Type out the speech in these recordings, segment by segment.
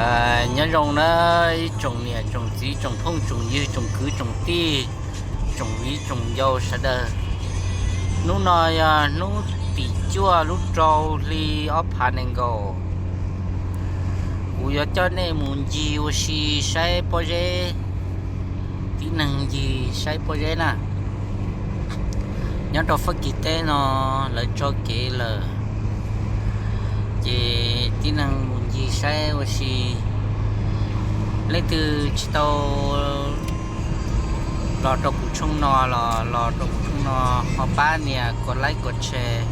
Nyob zoo na ib tsoom niam tsoom txiv tsoom phooj tsoom ywg tsoom kwv tsoom tij, tsoom viv tsoom ncaus sawv daws. Hnub no yog hnub tim cuaj lub rau hli ob phav nees nkaum. Kuv yuav coj nej mus ncig ua si saib pob zeb, tib neeg ncig saib pob zeb na. Nyob rau Fab Kis teb no lawv tso kev lawm, ces tib neeg mus ncig saib ua si. Leej twg tsis tau los rau kuv tshooj no los los rau kuv tshooj no, ho pab nias kom like kom share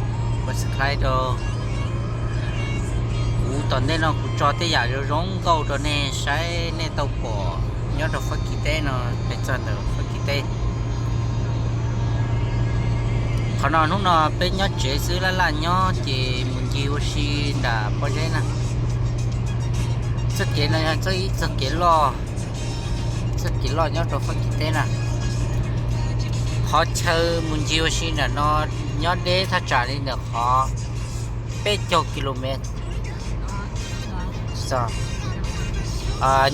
kom subscribe rau. Kuv tom ntej no kuv tso tej yam zoo zoo nkauj rau nej saib nej tau pom nyob rau Fab Kis teb no, pem txog ntawm Fab Kis teb. Qhov no hnub no peb nyob tsev xwb laj laj nyob ces mus ncig ua si nram pob zeb na. Txoj kev no yog txoj ib txoj kev loj, txoj kev loj nyob rau Fab Kis teb na. Qhov chaw mus ncig ua si nram no nyob deb thaj tsam li ntawm qhov peb caug ki lo mev,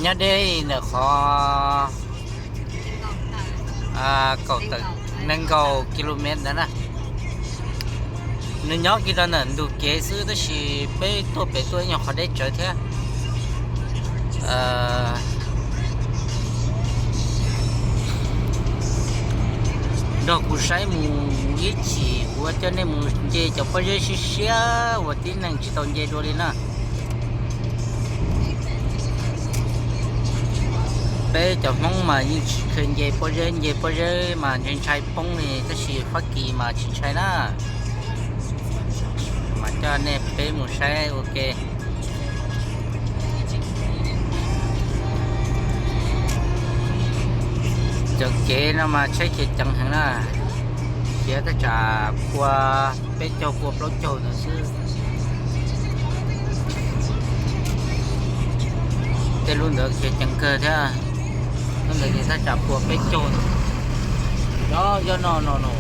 nyob deb li ntawm qhov kaum tawm nees nkaum ki lo mev ntawd na. Nws nyob kiag rau ntawm ntug kev xwb tab sis peb tuaj pem tuaj ib nyuag qhov deb tsawv thiab. Nrog kuv saib mus ib chim, kuv coj nej mus nce cov pob zeb siab siab uas tib neeg tsis tau nce dua li na. Peb cov Hmoob mas yeej tsis kheev nce pob zeb, nce pob zeb mas ntshai ntshai poob li, tab sis Fab Kis mas tsis ntshai na. Mas coj nej peb mus saib ua ke. Cov kev no mas tsheb khiav ceev heev na, khiav thaj tsam pua peb caug pua plaub caug ntawd xwb. Tej lub ntawd khiav ceev kawg thiab, lub ntawd ces thaj tsam pua peb caug ntawd. Nyob nyob no no no.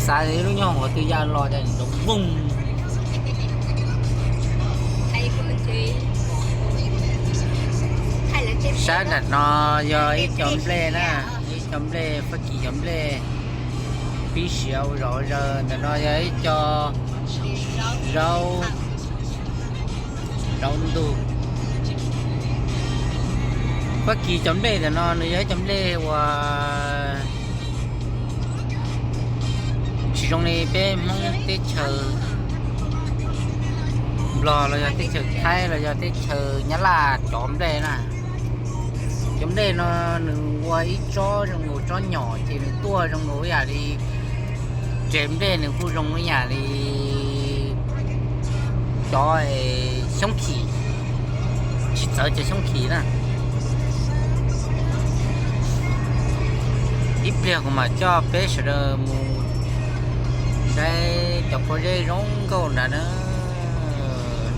Xav lub nyob hauv twg ya los cas nrov voog. Sab nram no yog ib co nplej na, ib co nplej Fab Kis cov nplej pib siav ua zom zaws. Ntawm no yog ib co zaub, zaub ntug. Fab Kis cov nplej ntawm no nws yog ib co nplej uas tsis zoo li peb Hmoob teb chaws Nplog los yog teb chaws Thaib los yog teb chaws Nyab Laj cov nplej na. Cov nplej no nws ua ib tsob zoo nkaus tsob nyom ces nws tuaj zoo nkaus ib yam li, res nplej nws kuj zoo ib yam li cov xyoob khim, tsis txawv cov xyoob khim na. Ib pliag kuv mam coj peb sawv daws mus saib cov pob zeb zoo nkauj nrad na,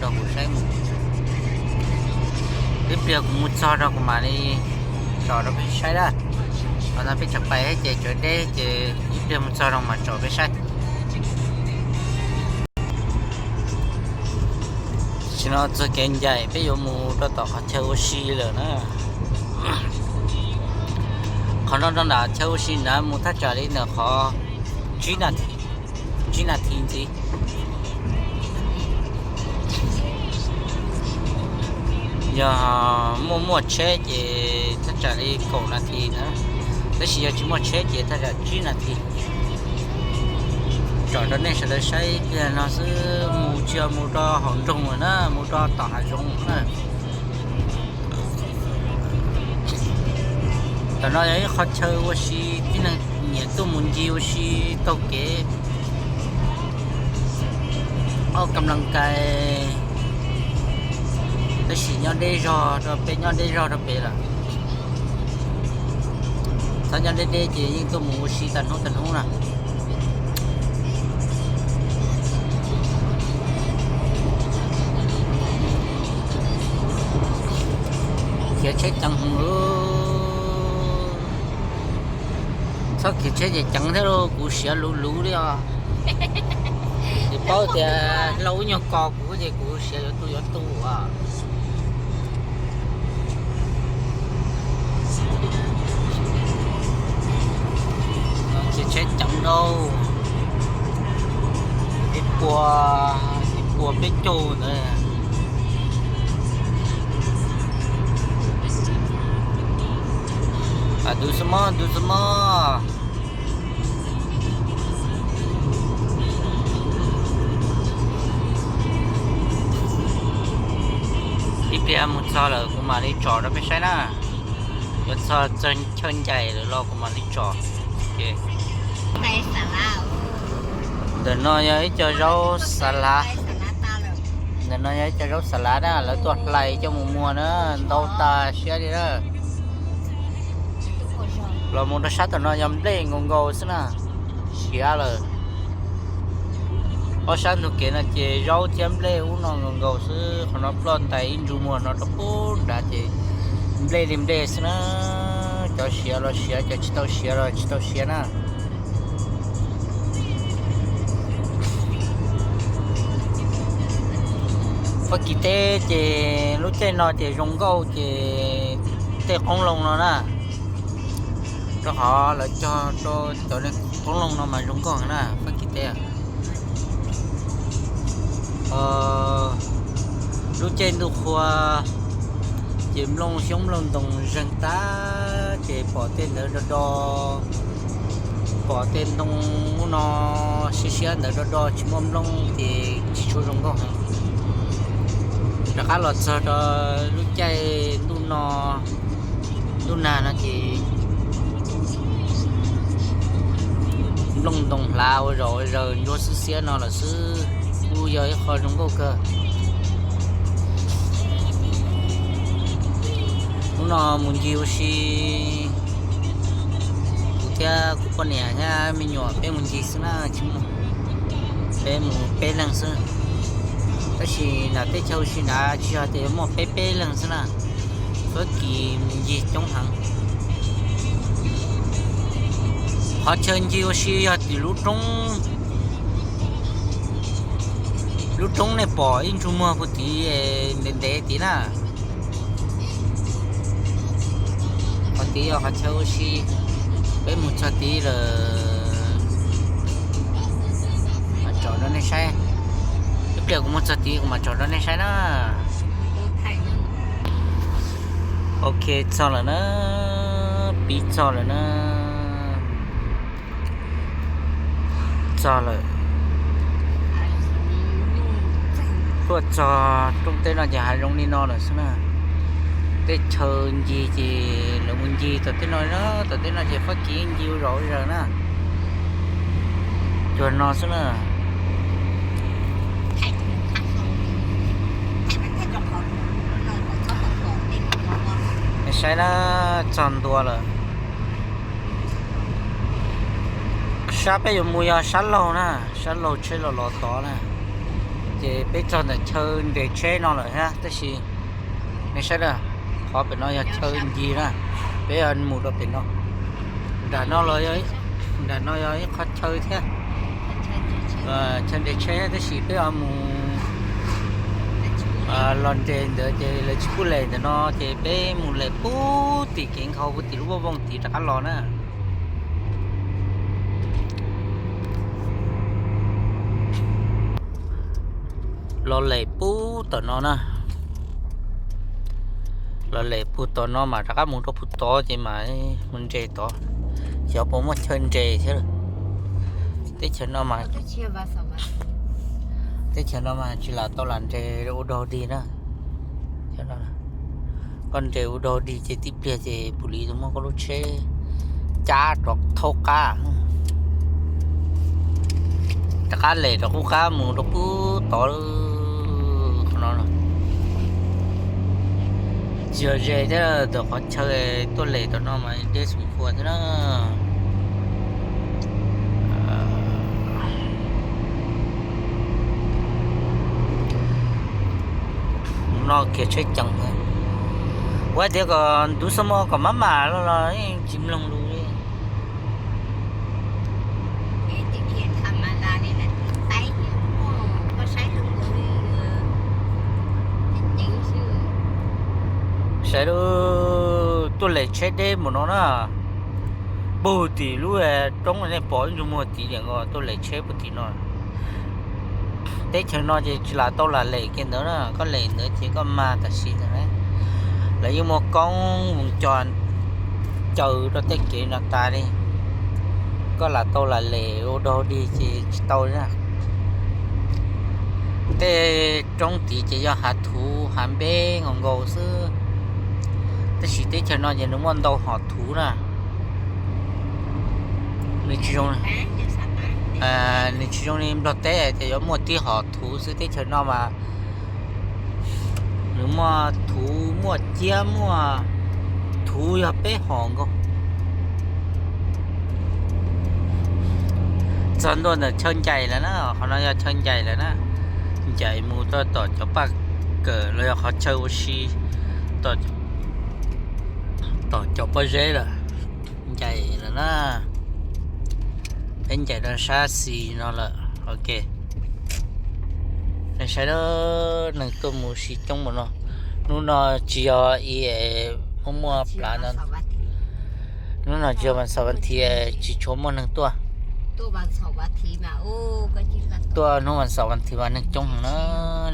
nrog kuv saib mus. Ib pliag kuv mus txog rau kuv mam li tso rau peb saib na. Qhov no peb tseem pais thiab ces tsawv deb ces ib pliag mus txog rau mam tso peb saib. Tam sim no txog kev ncaim peb yuav mus rau tom qhov chaw ua si lawm na. Qhov no rau nram chaw ua si nrad mus thaj tsam li ntawm qhov tsib nas this, tsib nas this ntxiv. Yog muaj muaj tsheb ces thaj tsam li kaum nas this na, tab sis yog tsis muaj tsheb ces thaj tsam tsib nas this. Tsom rau nej sawv daws saib ib pliag no xwb, mus tsis yog mus rau hauv nroog lawm na, mus rau tom hav zoov na. Tam no yog ib qho chaw ua si, tib neeg nyiam tuaj mus ncig ua si taug kev, ua kam las kais, tab sis nyob deb zog rau pem, nyob deb zog rau pem lawm. Txhob nyob deb deb ces yeej tuaj mus ua si tag hnub tag hnub na. Khiav tsheb ceev heev lawm. Txhob khiav tsheb ces ceev thiab lauj, kuv siav luv luv li os. Tsis paub tias hlau ib nyuag kos kuv ces kuv siav yuav tu yuav tu as. Khiav tsheb ceev lauj. Ib puas, ib puas peb caug ntawd. Tus xub mob, tus xub mob. Ib pliag mus txog lawm kuv mam li tsom rau peb saib na. Yuav txog chaw ncaim lawm los kuv mam li tsom. Ntawm no yog ib co zaub xas lav. Ntawm no yog ib co zaub xas lav na, lawv tuaj hlais coj mus muag na, ntau tas siab li na. Los mus rau sab tom no yog nplej nkaus nkaus xwb na, siav lawm. Ob sab ntug kev no ces zaub thiab nplej ub no nkaus nkaus xwb, qhov no ploj ntais ib ntsug muag no rau pub nrad ces nplej li nplej xwb na. Cov siav los siav, cov tsis tau siav los tsis tau siav na. Fab Kis teb ces lub caij no ces zoo nkauj ces tej qoob loo no na, rau qhov lawv cog rau cov qoob loo no mas zoo nkauj na Fab Kis teb. Lub caij ntuj qhua ces nplooj xyoob nplooj ntoos zeeg tag ces pom tej ntawd do do, pom tej ntoo ub no siab siab ntawd do do tsis muaj nplooj ces tsis tshua zoo nkauj heev. Rov qab los txog rau lub caij ntuj no, ntuj nag no ces nplooj ntoos hlav ua zom ua zaws ntsuab xwb xiab no lawm xwb, kuj yog ib qho zoo nkauj kawg. Hnub no mus ncig ua si, kuv thiab kuv poj niam thiab me nyuam peb mus ncig xwb na, tsis muaj, peb mus peb leeg xwb. Tab sis nram teb chaws ua si nrad tsis yog tias yuav muaj peb peb leeg xwb na, Fab Kis mus ncig coob heev. Qhov chaw ncig ua si yog tim lub roob, lub roob nej pom ib ntsug muag puag tid ntev ntev tid na. Qhov tid yog qhov chaw ua si, peb mus txog tid lawm mam tsom rau nej saib. Ib pliag kuv mus txog tid kuv mam tsom rau nej saib na. Ok, txog lawm na, pib txog lawm na. Txog lawm. Tuaj txog rooj teb no ces hav zoov li no lawm xwb na. Tej chaw ncig ces lawv mus ncig tom tej no, tom tej no ces Fab Kis ncig ua zom ua zaws na. Cuag no xwb na. Saib na, txog ntua lawm. Sab peb yuav mus yog sab laug na, sab laug tsheb los los tod na. Ces peb txog ntawm chaw nres tsheb no lawm thiab tab sis nej saib na, qhov pem no yog chaw ncig na, peb yuav mus rau pem no. Nram no los, nram no yog ib qhov chaw thiab, chaw nres tsheb tab sis peb yuav mus los nres ntawd ces lawv tsis pub lem ntawm no ces peb mus lem puag tim kev nkhaus puag tim lub vaj voog tid rov qab los na. Los lem puag tom no na. Los lem puag tom no mas rov qab mus rau puag tod ces mas mus nres tod, xyov puas muaj chaw nres thiab. Teb chaws no mas, teb chaws no mas tsis lam tau lam nres ua dog dig na. Koj nres ua dog dig ces tib pliag ces pus li tus muaj koj lub tsheb cab rov thaub qab, rov qab lem rov qub qab mus rau puag tod. Qhov no tsis yog ze thiab, ntawm qhov chaw tuaj lem tom no mas deb xum khua thiab na. No kiag tsheb ceev, ua tias kom ntub xab mo kom mab mam los los tsis mloog lus li. tuaj lem tsheb deb mus no na. Puag tim lub roob nej pom ib ntsug muag tid tias nkaus tuaj lem tsheb puag tim no. Teb chaws no ces tsis lam tau lam lem kiag ntawd na, koj lem ntawd ces koj mag tam sim ntawd. Lawv yeej muaj koob mus co caw rau tej kev no tas li. Koj lam tau lam lem ua dog dig ces tsis tau na. Tej roob tid ces yog hav thuv hav npeb nkaus nkaus xwb. Tab sis teb chaws no ces nws muaj ntau hom thuv na. Nws tsis zoo, nws tsis zoo li Nplog teb tias yuav muaj tib hom thuv xwb, teb chaws no mas nws muaj thuv muaj ciab muaj, thuv yog peb hom nkaus. Txog ntua ntawm chaw ncaim lawm na, qhov no yog chaw ncaim lawm na. Ncaim mus rau tom cov paj kawm los yog qhov chaw ua si, tom cov pob zeb lawm. Ncaim lawm na. Peb ncaim rau sab xis no lawm. Ok, nej saib, neeg tuaj mus ua si coob npaum no. Hnub no tsis yog ib muaj muaj plav no. Hnub no tsis yog vas xaum vas thiv, tsis tshua muaj neeg tuaj. Tuaj hnub vas xaum vas thiv mas neeg coob heev na.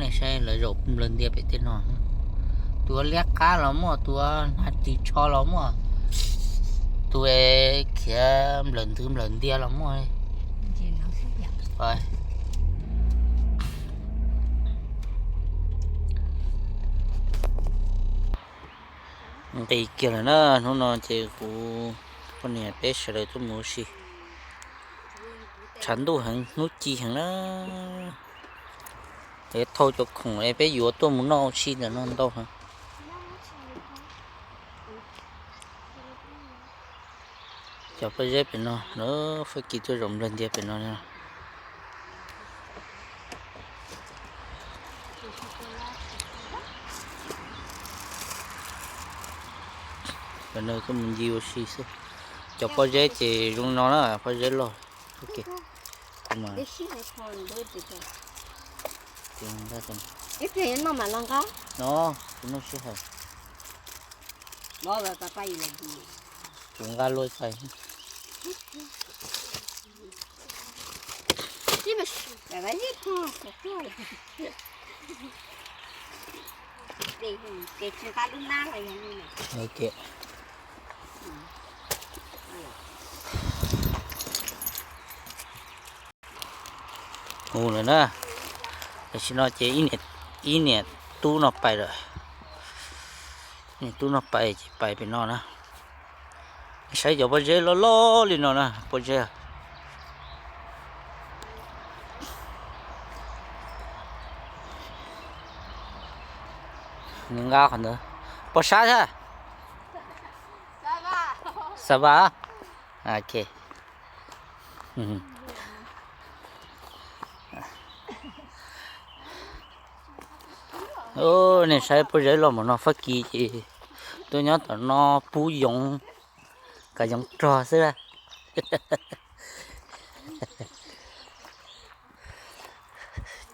Nej saib lawv zaum nplawg ntias pem tej no. Tus liab qab los muaj, tus hnav ris tsho los muaj, tus khiav nplawm ntwv nplawm ntias los muaj. Nqis kiag lawm na, hnub no ces kuv poj niam peb sawv daws tuaj mus ua si. Tshav ntuj heev, hnub ci heev na. Es thauj cov khoom es peb yuav tuaj mus noj ua si ntawm no ntau heev. Cov pob zeb pem no, Fab Kis tuaj zaum nplawg ntias pem no. Cov no tuaj mus ncig ua si xwb. Cov pob zeb ces zoo no na, pob zeb loj. No, kuv noj sij hawm. Kuv nqa luaj txais. Ok. Mus lawm na. Tam sim no ces ib niam tub no pais lawm. Niam tub no pais ces pais pem no na. Saib cov pob zeb loj loj li no na, pob zeb. Nws nqa qhov ntawd. Puas sab thiab? Ça va? Ok. Nej saib pob zeb loj npaum no, Fab Kis ces tuaj nyob tom no pub yoov, kav yoov rog xwb.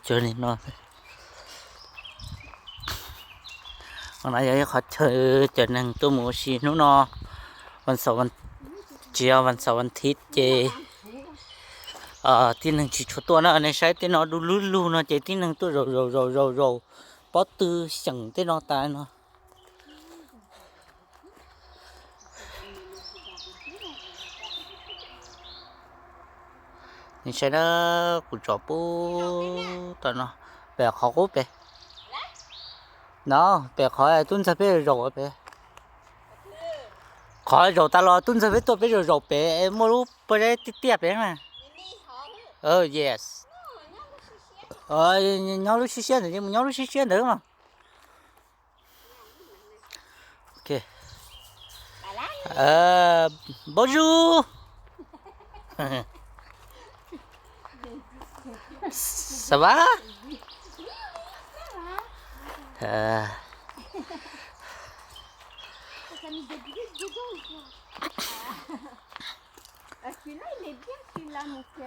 Cov no, no yog ib qhov chaw cov neeg tuaj mus ua si hnub no, tsis yog vas xaum vas thiv ces tib neeg tsis tshua tuaj na. Nej saib tej no du lug lug no ces tib neeg tuaj zaum zaum zaum zaum zaum pob tw xyeem tej no tas no. Nej saib na, kuv tsom pub tom no, pem qhov qub pem. No, pem qhov tub ntxawg peb zaum pem. Qhov zaum tas los tub ntxawg peb tuaj peb zaum zaum pem, muaj lub pob zeb tiaj tiaj pem na. Yes. Nyob lub siab siab ntawd, mus nyob lub siab siab ntawd mas. Bonjour. Ça va?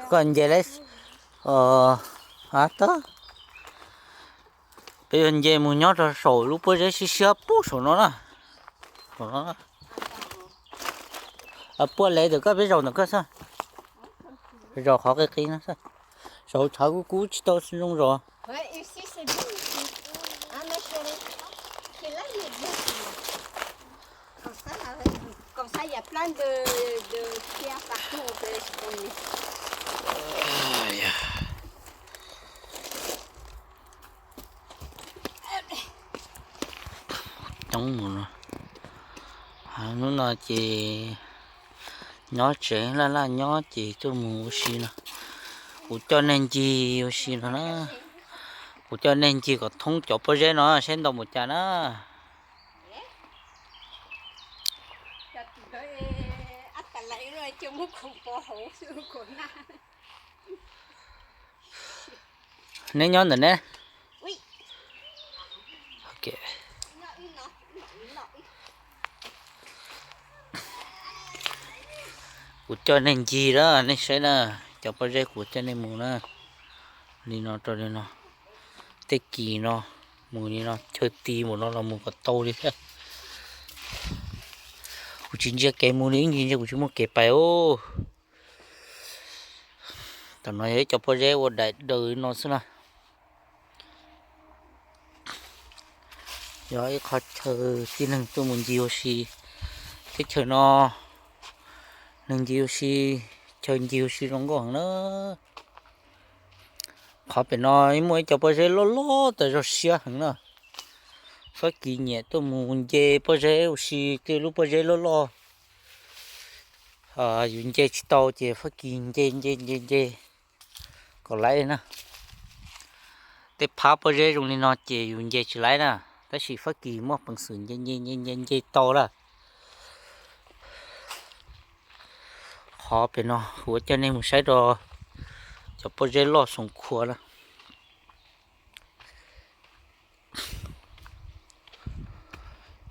Koj nce lawm. Tag, peb yuav nce mus nyob rau saum lub pob zeb siab siab pub saum no na. Saum no na. Puaj le ntawm koj, peb zaum ntawm koj xwb. Zaum qhov qis qis no xwb. Zaum tshav kub kub tsis tau zoo zos. Coob mus no. Hnub no ces nyob tsev laj laj nyob ces tuaj mus ua si no. Kuv coj nej ncig ua si no na. Kuv coj nej ncig kom thoob cov pob zeb no saib ntau npaum cas na. Neb nyob ntawm ne? Kuv coj nej ncig na, nej saib na, cov pob zeb kuv coj nej mus na. Li no rau li no, tej kis no mus li no, chaw ti mus no los mus kom tau li thiab. Kuv tsis ntsia kev mus li, ib ntsis ntsia kuv tsis muaj kev pais os. Tam no yog ib cov pob zeb ua daim daws no xwb na. Yog ib qho chaw tib neeg tuaj mus ncig ua si. Teb chaws no neeg ncig ua si, chaw ncig ua si zoo nkauj heev na. Qhov pem no muaj ib cov pob zeb loj loj tas zog siab heev na. Fab Kis nyiam tuaj mus nce pob zeb ua si, tej lub pob zeb loj loj. Yus nce tsis tau ces Fab Kis nce nce nce nce kom laiv li na. Tej phab pob zeb zoo li no ces yus nce tsis laiv na, tab sis Fab Kis muaj peev xwm nce nce nce nce nce tau lawm. Qhov pem no kuv coj nej mus saib rau cov pob zeb loj Xoom Khuam na.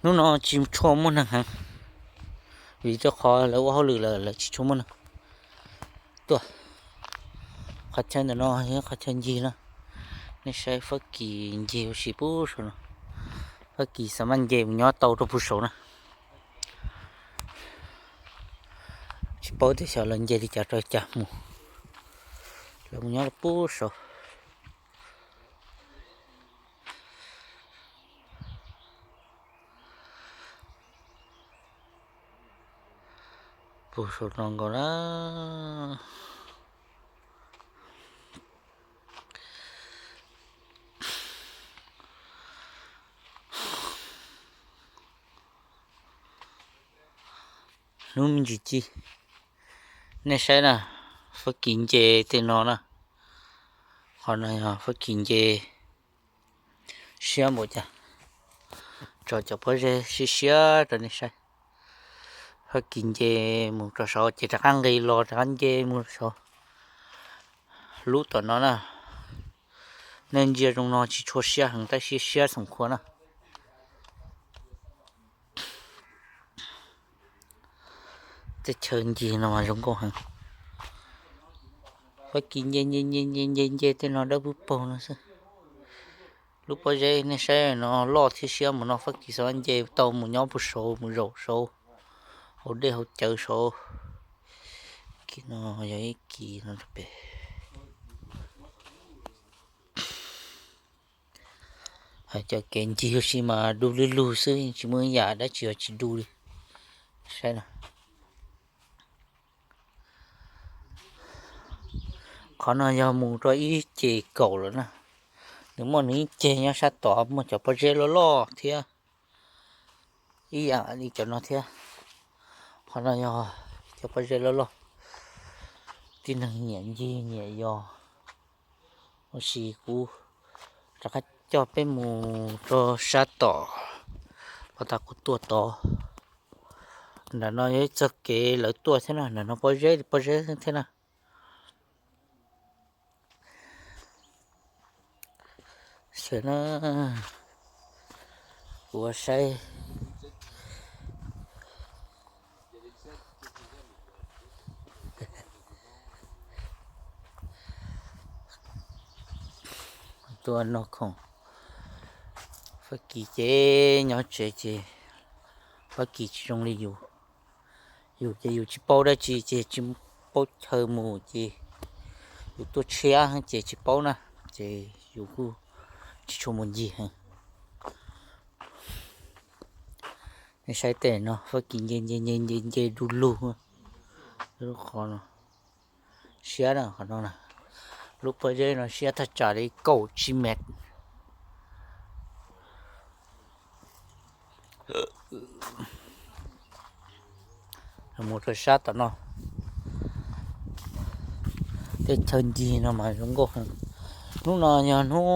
Hnub no tsis tshua muaj neeg heev, vim rau qhov lawv ua hauj lwm lawm lawv tsis tshua muaj neeg tuaj. Qhov chaw ntawm no yog qhov chaw ncig na. Nej saib Fab Kis nce ua si puag saum no. Fab Kis xav mas nce mus nyob tau rau puag saum na. Tsis paub tias xyov lawv nce li cas rau cas mus. Lawv mus nyob rau puag saum. Puag saum no nkaus na. Hnub me ntsis ci, nej saib na, Fab Kis nce tej no na. Qhov no yog Fab Kis nce siab npaum cas, tso cov pob zeb siab siab rau nej saib. Fab Kis nce mus rau saud ces rov qab nqis los rov qab nce mus rau saud. Lub tom no na, nej ntsia zoo no tsis tshua siab heev tab sis siab Xoom Khuam na. Tej chaw ncig no mas zoo nkauj heev. Fab Kis nce nce nce nce nce nce tej no dawb paug paug no xwb. Lub pob zeb nej saib no loj thiab siab mus no Fab Kis xav nce tau mus nyob puag saud mus zaum saud, hauv dej hauv cawv saud. Kis no yog ib kis no rau pem. Cov kev ncig ua si mas du lug lug xwb, tsis muaj ib yam dab tsi uas tsis du li. Saib no, qhov no yog mus rau ib ceg kaum lawm na. Nws muaj nws ib ceg nyob sab tod, muaj cov pob zeb loj loj thiab, ib yam li cov no thiab. Qhov no yog cov pob zeb loj loj, tib neeg nyiam ncig nyiam yos. Tab sis kuv rov qab coj peb mus rau sab tom, pas tas kuv tuaj tod. Nram no yog ib txoj kev lawv tuaj thiab na, nram no pob zeb pob zeb thiab na. Sawv na, kuv ua saib. Tuaj noj khoom. Fab Kis ces nyob tsev ces Fab Kis tsis zoo li yus. Yus ces yus tsis paub dab tsi ces tsis paub chaw mus ces yus tuaj tshiab ces tsis paub na, ces yus kuj tsis tshua mus ncig heev. Nej saib tej no Fab Kis nce nce nce nce nce du lug, lub qhov no siab na, qhov no na. Lub pob zeb no siab thaj tsam li kaum tsib mev. Mus rau sab tom no, tej chaw ncig no mas zoo nkauj heev. Hnub no yog hnub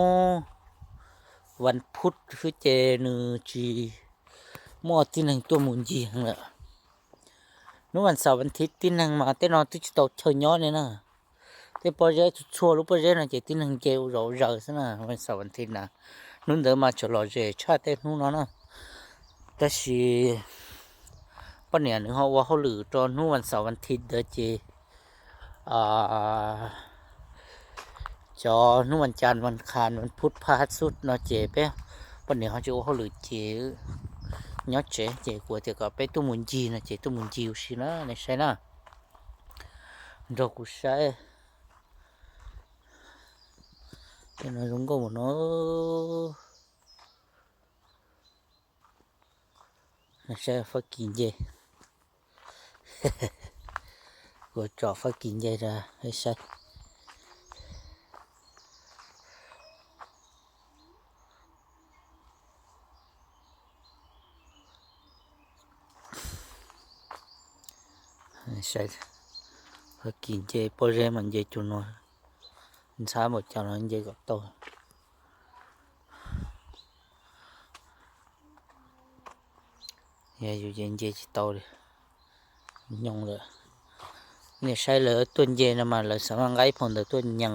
vas phuv xwb ces nws tsis muaj tib neeg tuaj mus ncig heev lawm. Hnub vas xaum vas thiv tib neeg mas tej no twb tsis tau chaw nyob li na. Tej pob zeb txhua txhua lub pob zeb no ces tib neeg nce ua zom zaws xwb na, vas xaum vas thiv na. Hnub ntawd mas tseem lom zem tshaj tej hnub no na. Tab sis poj niam nws ho ua hauj lwm rau hnub vas xaum vas thiv ntawd ces cov hnub vas cas vas khas vas phuv phaj xub no ces peb poj niam ho tsis ua hauj lwm ces nyob tsev ces kuv tias kom peb tuaj mus ncig no ces tuaj mus ncig ua si na, nej saib na. Nrog kuv saib. Tej no zoo nkauj mus no. Saib Fab Kis nce. Kuv tsom Fab Kis nce rau saib. Saib Fab Kis nce pob zeb mas nce cov no, ntxhab npaum cas los nce kom tau. Yog yus ces nce tsis tau li, nyoos lawm. Nej saib lawv tuaj nce no mas lawv xav mas nqa ib phau ntawv tuaj nyeem,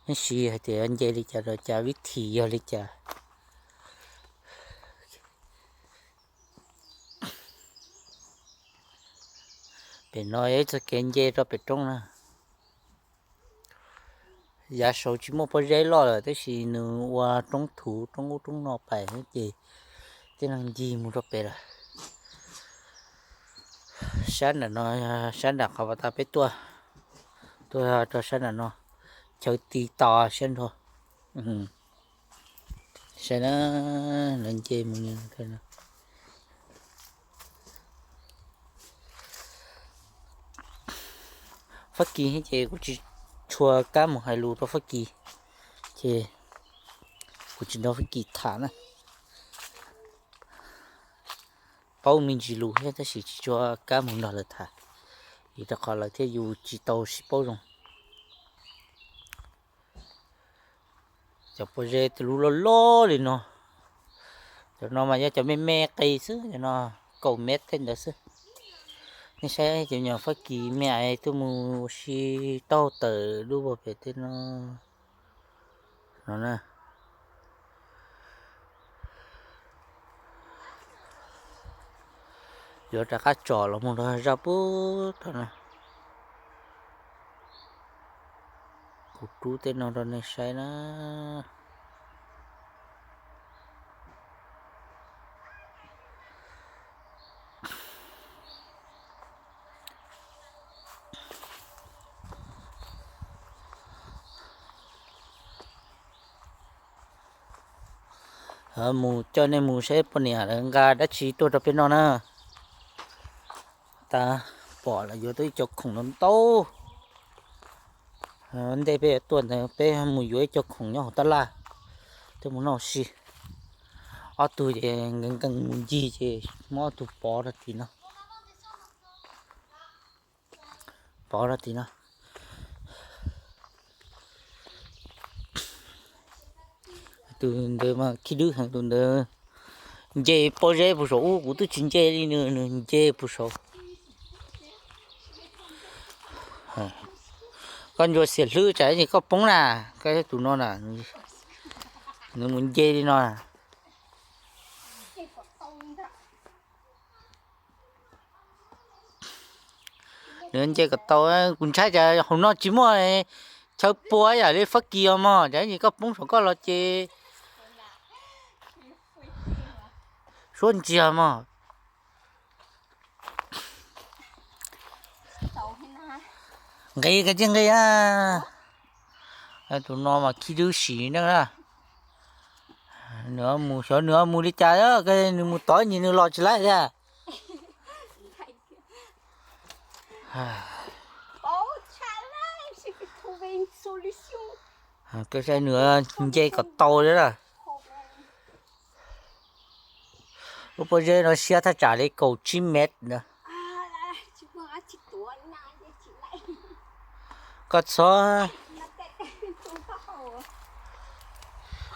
neb sis hais tias nce li cas rau cas vib thim yog li cas. Pem no yog ib txoj kev nce rau pem roob na. Yav saud tsis muaj pob zeb loj lawm tab sis nws ua roob thuv roob ub roob no pais ces tib neeg ncig mus rau pem lawm. Sab nram no, sab nram qhov pas tas peb tuaj, tuaj rau sab nram no, chaw ti tos siab nrho. Saib na, lawv nce mus. Fab Kis ces kuv tsis tshua kab mus hais lus rau Fab Kis, ces kuv tsis nrog Fab Kis tham na. Paub me ntsis lus thiab tab sis tsis tshua kab mus nrog lawv tham, vim rau qhov lawv thiab yus tsis tau sib paub zoo. Cov pob zeb tej lub loj loj li no, cov no mas yog cov me me qis xwb, cov no kaum mev tej ntawd xwb. Nej saib cov nyuam Fab Kis me ais tuaj mus ua si taug tawm lub vag pem tej no, no na. Yuav rov qab tsom los mus rau zaj pub tod no. Kuv rub tej no rau nej saib na. Mus coj nej mus saib poj niam lawv nqa dab tsi tuaj rau peb no na. Tab pom lawv yuav tau ib co khoom ntau ntau. Ntej peb yuav tuaj ntawd peb mus yuav ib co khoom nyob hauv tab laj, tuaj mus noj si. Ob tug ces nkees nkees mus ncig ces muab ob tug pov rau tim no. Pov rau tim no. Tus ntawd mas khib dwb heev, tus ntawd nce pob zeb puag saum ub, kuv twb tsis nce li nws, nws nce puag saud. Koj ntsuas xiam hlwb tsam ces koj poob na, koj tus no na, nws mus nce li no na. Nws nce kom tau, kuv ntshai cas hauv no tsis muaj chaw pua yam li Fab Kis os mog, cas koj poob saum koj los ces suab ntsiag mog. Nqis, koj cia nqis na. Tus no mas khib dub sim neej na. Nws mus xyov nws mus li cas, nws mus tod ib nyuag nws los tsis laib thiab. Koj saib nws nce kom tau thiab na. Lub pob zeb no siab thaj tsam li kaum tsib mev ntawd. Koj txhob,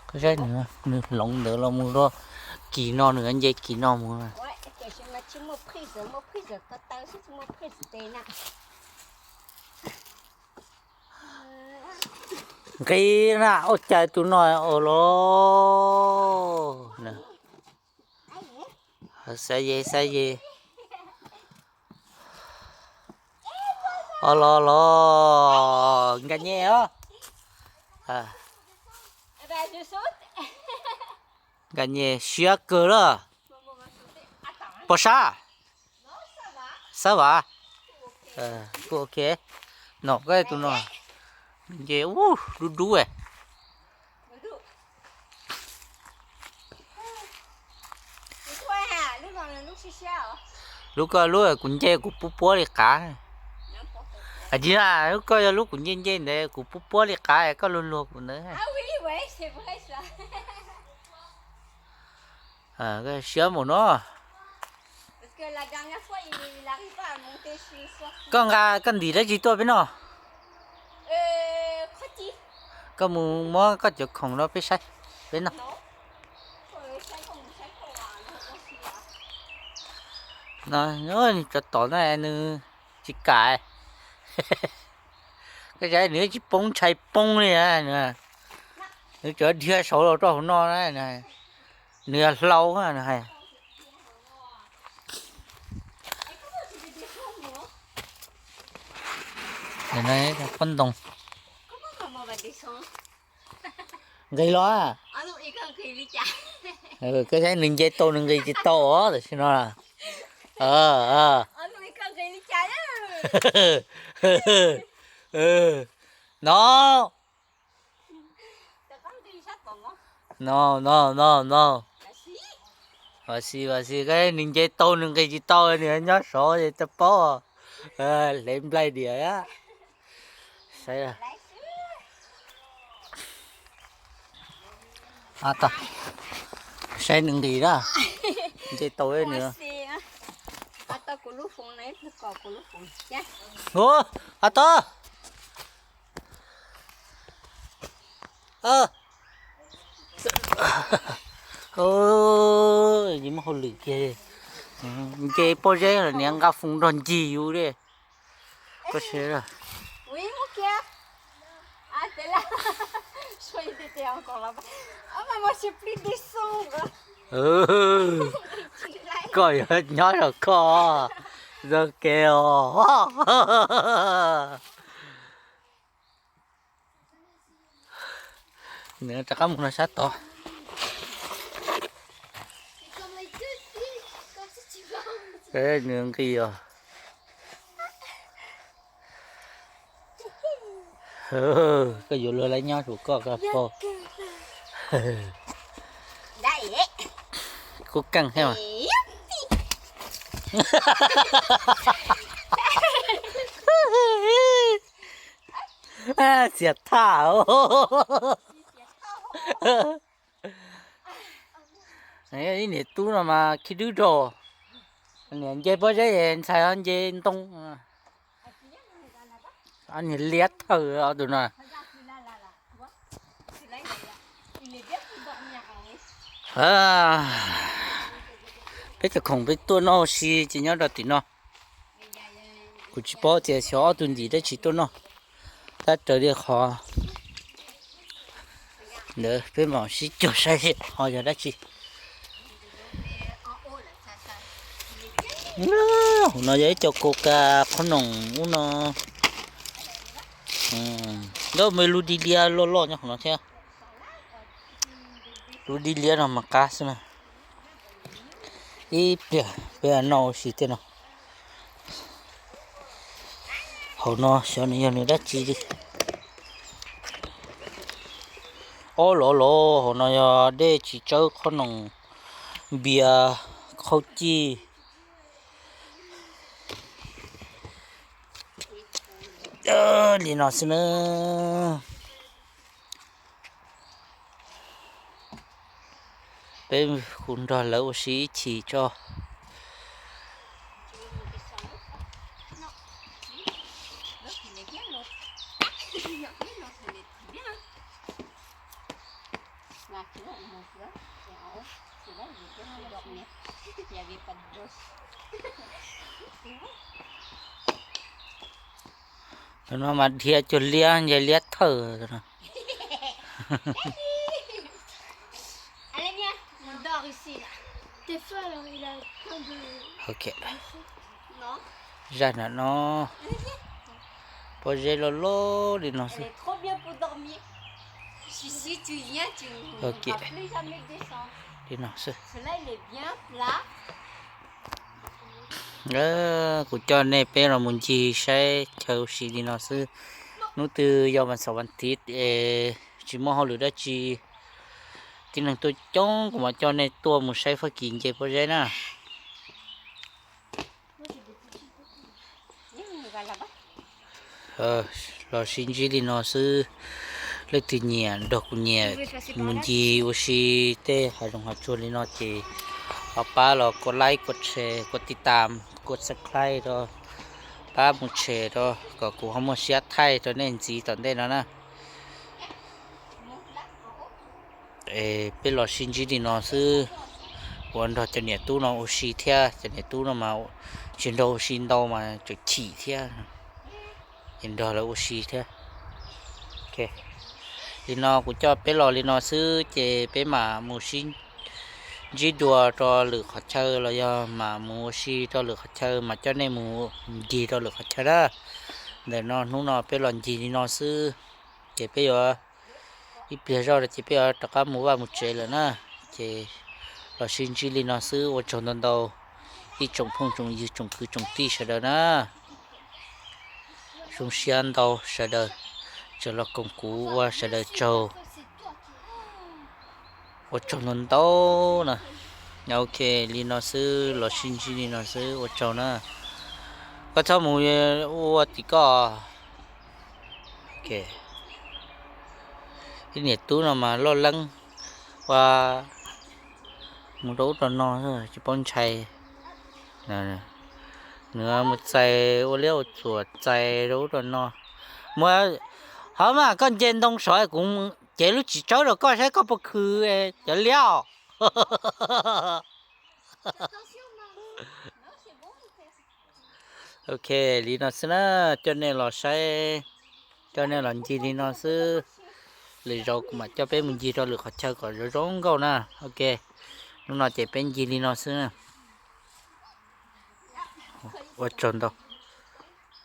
koj saib nws, nws hloov ntawd los mus rau kis no, nws nce kis no mus. Nqis na, ua cas tus no ua los. Xav ye, xav ye. Os los los, nkag nyej os. Nkag nyej siab kawg lawm. Puas sab? Sab vas. Kuj ok. No koj tus no nce ub dub dub. Lub koj lub kuv nce kuv puab puab li qav. Tsis, lub koj yog lub kuv nce nce ntawd kuv puab puab li qav, koj luag luag kuv ntawd. Siab mus no. Koj nqa koj ntim dab tsi tuaj peb noj? Koj mus muab koj cov khoom no peb saib, peb noj. Cov tom no nws tsis kam. Koj saib nws tsis poob ntshai poob li. Nws tsuas dhia saud los rau hauv no na. Nws yog hlau nws hais. Pob ntoo. Nqis los. Koj saib nws nce tau nws nqis tsis tau os tam sim no. No. No no no no. Vas xis vas xis, koj saib nws nce tau nws nqis tsis tau, nws nyob saud es tau paub. Hle nplaig diam. Saib, saib nws nqis na. Nce tau nws. Ua, a tod. Yus muaj hauj lwm kiag. Nce pob zeb los niag nqa foos nrog ncig yus li. Koj saib. Koj yuav nyob rau koj, zoo kev os. Nws rov qab mus no sab tod. Nws nqis os. Koj yuav luag lawv nyob rau koj koj paub. Kuj keej thiab mas. Xiam thaj. Ib niam tub no mas khib dub rau. Niam nce pob zeb es ntxhais nce ntoo. Niag liab thawj tus no. Peb cov khoom peb tuaj noj ua si ces nyob rau tim no. Kuv tsis paub tias xyov ob tug ntim dab tsi tuaj noj. Tab raws li qhov ntawd peb mam sib cuag saib ho yog dab tsi. Hauv no yog ib co coca qhob noom ub no. Nkauj me lub di liab loj loj nyob hauv no thiab. Lub di liab no mas qab xwb na. Ib pliag peb noj ua si tej no. Hauv no xyov nws yog nws dab tsi li. Ob los los hauv no yog dej tsis tsawb qhob noom, npias, qhaub cij. Li no xwb na. Peb kuj nrog lawv ua si ib chim tso. No mas dhia cuag liab nce liab thawj no. Zaj nram no, pob zeb loj loj li no xwb. Li no xwb. Kuv coj nej peb los mus ncig saib chaw ua si li no xwb. Hnub twg yog vas xaum vas thiv es tsis muaj hauj lwm dab tsi, tib neeg tuaj coob kuv mam coj nej tuaj mus saib Fab Kis nce pob zeb na. Los sib ntsib li no xwb. Leej twg nyiam nrog kuv nyiam mus ncig ua si tej hav zoov hav tsuag li no ces ho pab los kov like, kov share, kov tiv tam, kov subscribe rau, pab mus share rau kom kuv ho muaj siab thaij rau nej ntxiv tom ntej no na. Es peb los sib ntsib li no xwb. Ua nrog cov niam tub no ua si thiab, cov niam tub no mas tsis nrog ua si ntau mas tseem chim thiab. Es nrog lawv ua si thiab. Li no kuv coj peb los li no xwb ces peb mam mus sib ntsib dua rau lwm qhov chaw los yog mam mus ua si rau lwm qhov chaw, mam coj nej mus ncig rau lwm qhov chaw na. Ntawm no hnub no peb los ncig li no xwb, ces peb yuav ib pliag zoj ces peb yuav rov qab mus vaj mus tsev lawm na. Ces los sib ntsib li no xwb, ua tsaug ntau ntau ib tsoom phooj tsoom ywg tsoom kwv tsoom tij sawv daws na. Zoo siab ntau sawv daws tseem los koom kuv, ua sawv daws tsaug. Ua tsaug ntau ntau na. Ok, li no xwb, los sib ntsib li no xwb, ua tsaug na. Koj txhob mus ua tim koj. Ib niam tub no mas loj leeb, ua mus rau ub rau no tsis paub ntshai. Nws mus txais ua liab ua txuas, txais rau ub rau no. Mus, hov mas koj nce ntoo saud kuv cev lub txiv tsawb rau koj saib koj puas khwv cov liab os. Ok, li no xwb na, coj nej los saib, coj nej los ncig li no xwb. Lwm zaus kuv mam coj peb mus ncig rau lwm qhov chaw kom zoo zoo nkauj na. Ok, hnub no ces peb ncig li no xwb na. Ua tsaug ntau.